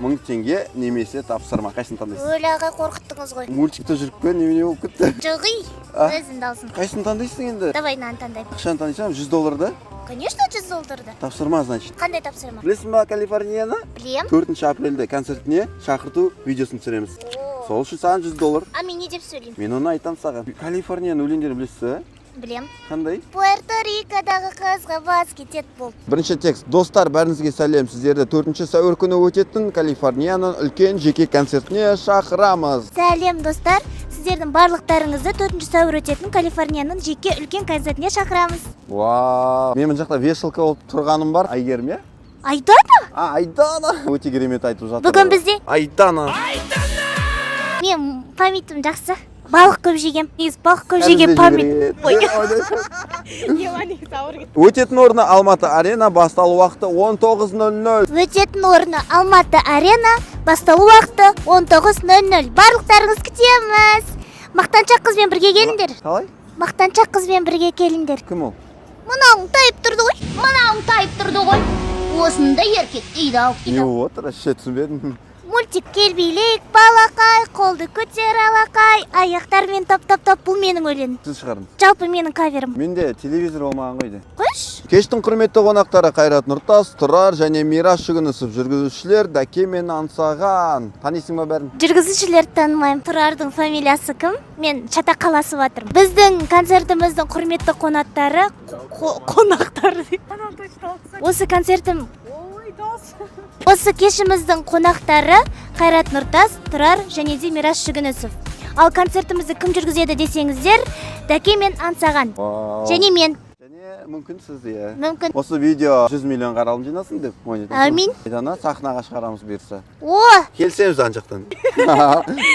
Мың теңге немесе тапсырма, қайсысын таңдайсыз? Өлі, ағай, қорқыттыңыз ғой. Мультикте жүріп пе, немене болып кетті? Жоқ, ей. А? Өзіңді алсын. Қайсысын таңдайсың енді? Давай, мынаны таңдаймын. Ақшаны таңдайсың, 100 долларды? Конечно, 100 долларды. Тапсырма, значит. Қандай тапсырма? Білесің ба Калифорнияны? Білем. 4 апрельде концертіне шақырту видеосын түсіреміз. О. Сол үшін саған 100 доллар. А мен не деп сөйлеймін? Мен оны айтамын саған. Калифорнияның өлеңдерін білесіз ба? Білем. Қандай? Пуэрто Рикодағы қызға бас кетеді, болды. Бірінші текст: «Достар, бәріңізге сәлем! Сіздерді 4 сәуір күні өтетін Калифорнияның үлкен жеке концертіне шақырамыз». Сәлем, достар! Сіздердің барлықтарыңызды 4 сәуір өтетін Калифорнияның жеке үлкен концертіне шақырамыз. Вау, мен мына жақта вешалка болып тұрғаным бар. Әйгерім, иә? Айдана. А, Айдана өте керемет айтып жатыр. Бүгін бізде Айдана. Мен памятім жақсы, балық көп жегем. Негізі балық көп жеген память. Ой. Өтетін орны Алматы Арена, басталу уақыты 19:00. Өтетін орны Алматы Арена, басталу уақыты 19:00. Барлықтарыңыз күтеміз. Мақтаншақ қызбен бірге келіңдер. Қалай? Мақтаншақ қызбен бірге келіңдер. Кім ол? Мынауың тайып тұрды ғой, мынауың тайып тұрды ғой. Осындай еркек дейді ау. Не болып отыр вообще, түсінбедім. Мультик. Кел, билейік, балақай, қолды көтер алақай, аяқтармен топ, топ, топ. Бұл менің өлеңім. Сіз шығардыңыз? Жалпы менің каверім. Менде телевизор болмаған ғой үйде. Қойшы. Кештің құрметті қонақтары: Қайрат Нұртас, Тұрар және Мирас Жүгінісов, жүргізушілер Дәке мен Аңсаған. Танисың ба бәрін? Жүргізушілерді танымаймын. Тұрардың фамилиясы кім? Мен шатақ қаласып жатырмын. Біздің концертіміздің құрметті қонақтары, қонақтары дейді. Осы концертім, осы кешіміздің қонақтары: Қайрат Нұртас, Тұрар және де Мирас Жүгінісов. Ал концертімізді кім жүргізеді десеңіздер, Дәке мен Аңсаған. Вау. Және мен. Және мүмкін сіз, иә. Мүмкін. Осы видео 100 миллион қаралым жинасын деп ойнайды. Әмин. Айдана сахнаға шығарамыз бұйырса. О! Келісеміз ана жақтан.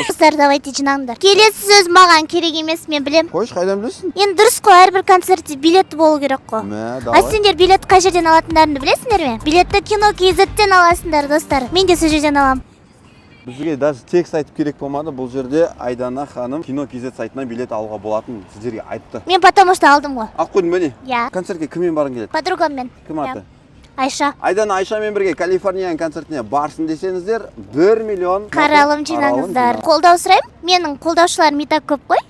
Достар, давайте, жинаңдар. Келесі сөз маған керек емес, мен білем. Қойшы, қайдан білесің? Енді дұрыс қой, әрбір концертте билет болу керек қой. Мә, А давай. сендер билет қай жерден алатындарыңды білесіңдер ме? Билетті кино kz-тен аласыңдар, достар. Мен де сол жерден аламын. Бізге даже текст айтып керек болмады. Бұл жерде Айдана ханым кино kz сайтынан билет алуға болатынын сіздерге айтты. Мен потому что алдым ғой. Алып қойдың ба, не? Иә. Концертке кіммен барғың келеді? Подругаммен. Кім аты? Иә. Айша. Айдана Айшамен бірге Калифорнияның концертіне барсын десеңіздер, 1 миллион Қаралым жинаңыздар. Қолдау сұраймын. Менің қолдаушыларым и так көп қой.